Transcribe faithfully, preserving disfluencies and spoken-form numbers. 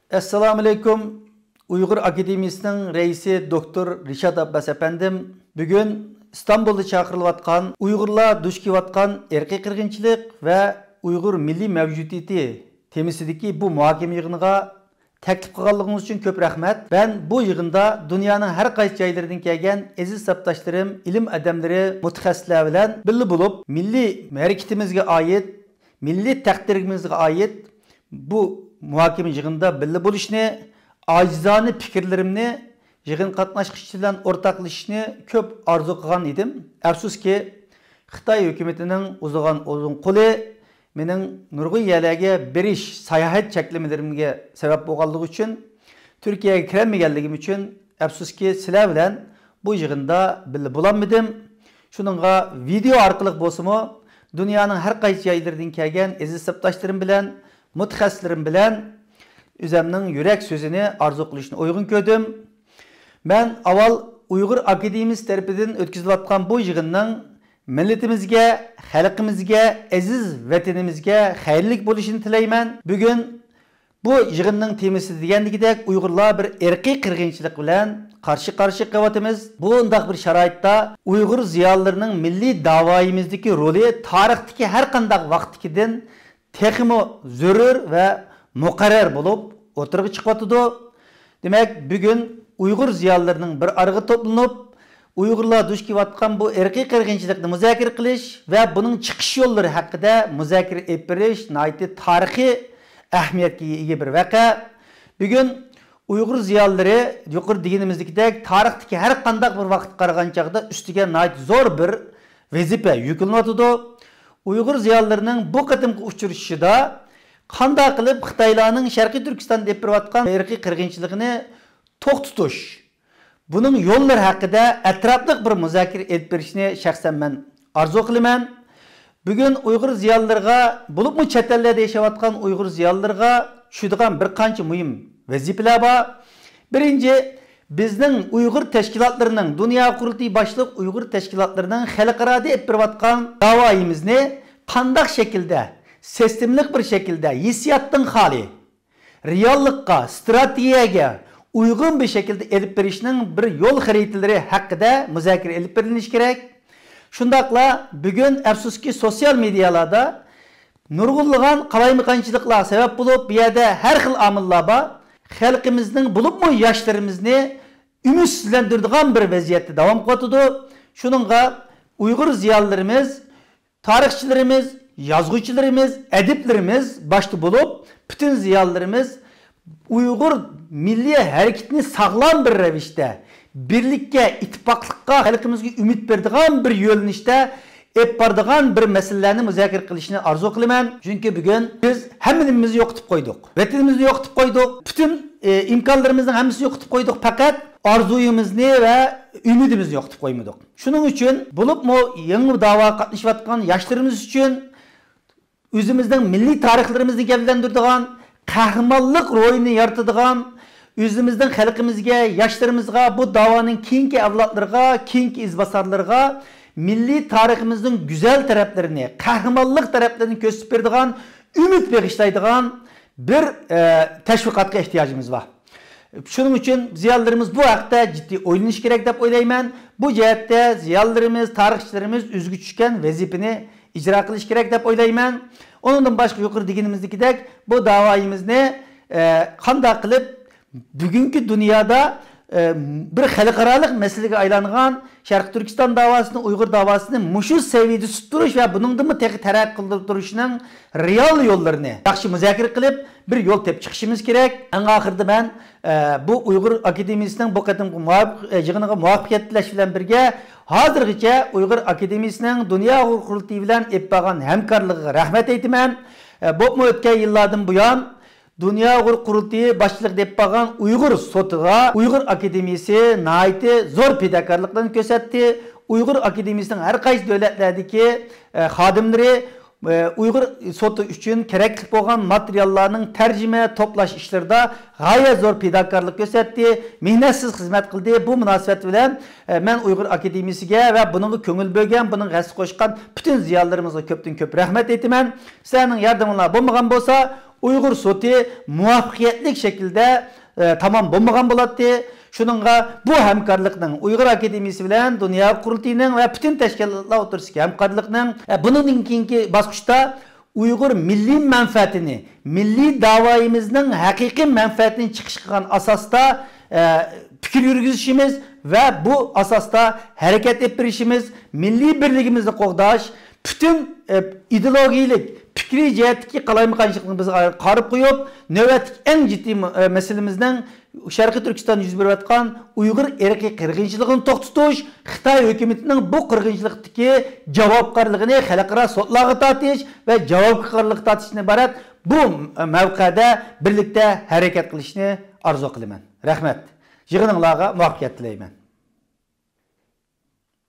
ئەسسالامۇئەلەيكۇم. ئۇيغۇر ئاكادېمىيىسىنىڭ رەئىسى دوكتور رىشات ئابباس ئەپەندىم بۈگۈن ئىستانبۇلدا چاقىرىلىۋاتقان ئۇيغۇرلار دۇچ كېلىۋاتقان ئىرقىي قىرغىنچىلىق ۋە ئۇيغۇر مىللىي مەۋجۇدىيىتى تېمىسىدىكى بۇ مۇھاكىمە يىغىنىغا تەكلىپ قىلغانلىقىڭىز ئۈچۈن كۆپ رەھمەت. مەن بۇ يىغىندا دۇنيانىڭ ھەر قايسى جايلىرىدىن كەلگەن ئەزىز سەپداشلىرىم، ئىلىم ئادەملىرى، مۇتەخەسسىسلەر بىلەن بىللە بولۇپ، مىللىي ھەرىكىتىمىزگە ئائىت، مىللىي تەقدىرىمىزگە ئائىت بۇ مۇھاكىمە يىغىنىدا بىللە بولۇشنى، ئاجىزانە پىكىرلىرىمنى يىغىن قاتناشقۇچىلار بىلەن ئورتاقلىشىشنى كۆپ ئارزۇ قىلغان ئىدىم. ئەپسۇسكى، خىتاي ھۆكۈمىتىنىڭ ئۇزىغان ئۇزۇن قولى مېنىڭ نۇرغۇن يەرلەرگە بېرىش، ساياھەت چەكلىمىلىرىمگە سەۋەب بولغانلىقى ئۈچۈن، تۈركىيەگە كىرەلمىگەنلىكىم ئۈچۈن، ئەپسۇسكى، سىلەر بىلەن بۇ يىغىندا بىللە بولالمىدىم. شۇنىڭغا ۋىدېئو ئارقىلىق بولسىمۇ، دۇنيانىڭ ھەر قايسى جايلىرىدىن كەلگەن ئەزىز سەپداشلىرىم بىلەن، مۇتەخەسسىسلىرىم بىلەن ئۆزەمنىڭ يۈرەك سۆزىنى ئارزۇ قىلىشنى ئۇيغۇن كۆردۈم. مەن ئاۋۋال ئۇيغۇر ئاكادېمىيىسى تەرىپىدىن ئۆتكۈزۈلۈۋاتقان بۇ يىغىننىڭ مىللىتىمىزگە، خەلقىمىزگە، ئەزىز ۋەتىنىمىزگە خەيرلىك بولۇشىنى تىلەيمەن. بۈگۈن بۇ يىغىننىڭ تېمىسى دېگەندىكىدەك ئۇيغۇرلار بىر ئىرقىي قىرغىنچىلىق بىلەن قارشى قارشى قېلىۋاتىمىز. بۇنداق بىر شارائىتتا ئۇيغۇر زىيالىيلىرىنىڭ مىللىي داۋايىمىزدىكى رولى تارىختىكى ھەر قانداق ۋاقىتتىكىدىن تېخىمۇ زۆرۈر ۋە مۇقەررەر بولۇپ ئوتتۇرىغا چىقىۋاتىدۇ. دېمەك، بۈگۈن ئۇيغۇر زىيالىيلىرىنىڭ بىر ئارىغا توپلىنىپ، ئۇيغۇرلار دۇچ كېلىۋاتقان بۇ ئىرقىي قىرغىنچىلىقنى مۇزاكىرە قىلىش ۋە بۇنىڭ چىقىش يوللىرى ھەققىدە مۇزاكىرە ئېلىپ بېرىش ناھايىتى تارىخىي ئەھمىيەتكە ئىگە بىر ۋەقە. بۈگۈن ئۇيغۇر زىيالىيلىرى يۇقىرىدا دېگىنىمىزدەك تارىختىكى ھەر قانداق بىر ۋاقىتقا قارىغان چاغدا ئۈستىگە ناھايىتى زور بىر ۋەزىپە يۈكلىنىۋاتىدۇ. ئۇيغۇر زىيالىيلىرىنىڭ بۇ قېتىمقى ئۇچرىشىشىدا قانداق قىلىپ خىتايلارنىڭ شەرقىي تۈركىستاندا ئېلىپ بېرىۋاتقان ئىرقىي قىرغىنچىلىقىنى توختىتىش، بۇنىڭ يوللىرى ھەققىدە ئەتراپلىق بىر مۇزاكىرە ئېلىپ بېرىشنى شەخسەن مەن ئارزۇ قىلىمەن. بۈگۈن ئۇيغۇر زىيالىيلىرىغا، بولۇپمۇ چەت ئەللەردە ياشاۋاتقان ئۇيغۇر زىيالىيلىرىغا چۈشىدىغان بىر قانچە مۇھىم ۋەزىپىلەر بار. بىرىنچى، بىزنىڭ ئۇيغۇر تەشكىلاتلىرىنىڭ، دۇنيا قۇرۇلتىيى باشلىق ئۇيغۇر تەشكىلاتلىرىنىڭ خەلقئارادا ئېلىپ بېرىۋاتقان داۋايىمىزنى قانداق شەكىلدە، سىستېمىلىق بىر شەكىلدە، ھېسسىياتتىن خالىي، رېئاللىققا، ئىستراتېگىيەگە ئۇيغۇن بىر شەكىلدە ئېلىپ بېرىشنىڭ بىر يول خەرىتىلىرى ھەققىدە مۇزاكىرە ئېلىپ بېرىلىشى كېرەك. شۇنداقلا بۈگۈن ئەپسۇسكى سوتسىيال مېدىيالاردا نۇرغۇنلىغان قالايمىقانچىلىقلار سەۋەب بولۇپ، بۇ يەردە ھەر خىل ئامىللار بار. خەلقىمىزنىڭ، بولۇپمۇ ياشلىرىمىزنى ئۈمىدسىزلەندۈرىدىغان بىر ۋەزىيەتتە داۋام قىلىۋاتىدۇ. شۇنىڭغا ئۇيغۇر زىيالىيلىرىمىز، تارىخچىلىرىمىز، يازغۇچىلىرىمىز، ئەدىبلىرىمىز باشتا بولۇپ، پۈتۈن زىيالىيلىرىمىز ئۇيغۇر مىللىي ھەرىكىتىنى ساغلام بىر رەۋىشتە، بىرلىككە، ئىتتىپاقلىققا، خەلقىمىزگە ئۈمىد بېرىدىغان بىر يۆنىلىشتە ئېلىپ بارىدىغان بىر مەسىلىلەرنى مۇزاكىرە قىلىشنى ئارزۇ قىلىمەن. چۈنكى بۈگۈن بىز ھەممە نېمىمىزنى يوقىتىپ قويدۇق. ۋەتىنىمىزنى يوقىتىپ قويدۇق. پۈتۈن، ئى، ئىمكانلىرىمىزنىڭ ھەممىسىنى يوقىتىپ قويدۇق. پەقەت ئارزۇيىمىزنى ۋە ئۈمىدىمىزنى يوقىتىپ قويمىدۇق. شۇنىڭ ئۈچۈن بولۇپمۇ يېڭى داۋاغا قاتنىشىۋاتقان ياشلىرىمىز ئۈچۈن ئۆزىمىزنىڭ مىللىي تارىخلىرىمىزنى گەۋدىلەندۈرىدىغان، قەھرىمانلىق روھىنى يارىتىدىغان، ئۆزىمىزنىڭ خەلقىمىزگە، ياشلىرىمىزغا، بۇ داۋانىڭ كېيىنكى ئەۋلادلىرىغا، كېيىنكى ئىزباسارلىرىغا مىللىي تارىخىمىزنىڭ گۈزەل تەرەپلىرىنى، قەھرىمانلىق تەرەپلىرىنى كۆرسىتىپ بېرىدىغان، ئۈمىد بېغىشلايدىغان بىر، ئە، تەشۋىقاتقا ئېھتىياجىمىز بار. شۇنىڭ ئۈچۈن زىيالىيلىرىمىز بۇ ھەقتە جىددىي ئويلىنىشى كېرەك دەپ ئويلايمەن. بۇ جەھەتتە زىيالىيلىرىمىز، تارىخچىلىرىمىز ئۆزىگە چۈشكەن ۋەزىپىنى ئىجرا قىلىشى كېرەك دەپ ئويلايمەن. ئۇنىڭدىن باشقا يۇقىرىدا دېگىنىمىزدىكىدەك بۇ داۋايىمىزنى، ئە، قانداق قىلىپ بۈگۈنكى دۇنيادا، ئە، بىر خەلقئارالىق مەسىلىگە ئايلانغان شەرقىي تۈركىستان داۋاسىنى، ئۇيغۇر داۋاسىنى مۇشۇ سەۋىيەدە تۇتۇپ تۇرۇش ۋە بۇنىڭدىنمۇ تېخى تەرەققىي قىلدۇرۇپ تۇرۇشنىڭ رېئال يوللىرىنى ياخشى مۇزاكىرە قىلىپ، بىر يول تېپىپ چىقىشىمىز كېرەك. ئەڭ ئاخىرىدا مەن، ئە، بۇ ئۇيغۇر ئاكادېمىيىسىنىڭ بۇ قېتىمقى مۇۋاپىق-، ئە، يىغىنىغا مۇۋەپپەقىيەت تىلەش بىلەن بىرگە، ھازىرغىچە ئۇيغۇر ئاكادېمىيىسىنىڭ دۇنيا ئۇيغۇر قۇرۇلتىيى بىلەن ئېلىپ بارغان ھەمكارلىقىغا رەھمەت ئېيتىمەن. ئە، بولۇپمۇ ئۆتكەن يىللاردىن بۇيان، دۇنيا ئۇيغۇر قۇرۇلتىيى باشچىلىقىدا ئېلىپ بارغان ئۇيغۇر سوتىغا ئۇيغۇر ئاكادېمىيىسى ناھايىتى زور پىداكارلىقلارنى كۆرسەتتى. ئۇيغۇر ئاكادېمىيىسىنىڭ ھەر قايسى دۆلەتلەردىكى، ئە، خادىملىرى، ئە، ئۇيغۇر سوتى ئۈچۈن كېرەكلىك بولغان ماتېرىياللارنىڭ تەرجىمە، توپلاش ئىشلىرىدا غايەت زور پىداكارلىق كۆرسەتتى، مىننەتسىز خىزمەت قىلدى. بۇ مۇناسىۋەت بىلەن، ئە، مەن ئۇيغۇر ئاكادېمىيىسىگە ۋە بۇنىڭغا كۆڭۈل بۆلگەن، بۇنىڭغا ھەسسە قوشقان پۈتۈن زىيالىيلىرىمىزغا كۆپتىن كۆپ رەھمەت ئېيتىمەن. سىلەرنىڭ ياردىمىڭلار بولمىغان بولسا، ئۇيغۇر سوتى مۇۋەپپەقىيەتلىك شەكىلدە، ئە، تامام بولمىغان بولاتتى. شۇنىڭغا بۇ ھەمكارلىقنىڭ ئۇيغۇر ئاكادېمىيىسى بىلەن دۇنيا قۇرۇلتىيىنىڭ ۋە پۈتۈن تەشكىلاتلار ئوتتۇرىسىدىكى ھەمكارلىقنىڭ، ئە، بۇنىڭدىن كېيىنكى باسقۇچتا ئۇيغۇر مىللىي مەنپەئەتىنى، مىللىي داۋايىمىزنىڭ ھەقىقىي مەنپەئەتىنى چىقىش قىلغان ئاساستا، ئە، پىكىر يۈرگۈزۈشىمىز ۋە بۇ ئاساستا ھەرىكەت ئېلىپ بېرىشىمىز، مىللىي بىرلىكىمىزنى قوغداش، پۈتۈن، ئە، ئىدېئولوگىيەلىك، پىكرىي جەھەتتىكى قالايمىقانچىلىقنى بىز قارىپ قويۇپ، نۆۋەتتىكى ئەڭ جىددىي، ئە، مەسىلىمىزنىڭ شەرقىي تۈركىستاندا يۈز بېرىۋاتقان ئۇيغۇر ئىرقىي قىرغىنچىلىقىنى توختىتىش، خىتاي ھۆكۈمىتىنىڭ بۇ قىرغىنچىلىقتىكى جاۋابكارلىقىنى خەلقئارا سوتلارغا تارتىش ۋە جاۋابكارلىققا تارتىشتىن ئىبارەت بۇ مەۋقەدە بىرلىكتە ھەرىكەت قىلىشنى ئارزۇ قىلىمەن. رەھمەت. يىغىنىڭلارغا مۇۋەپپەقىيەت تىلەيمەن.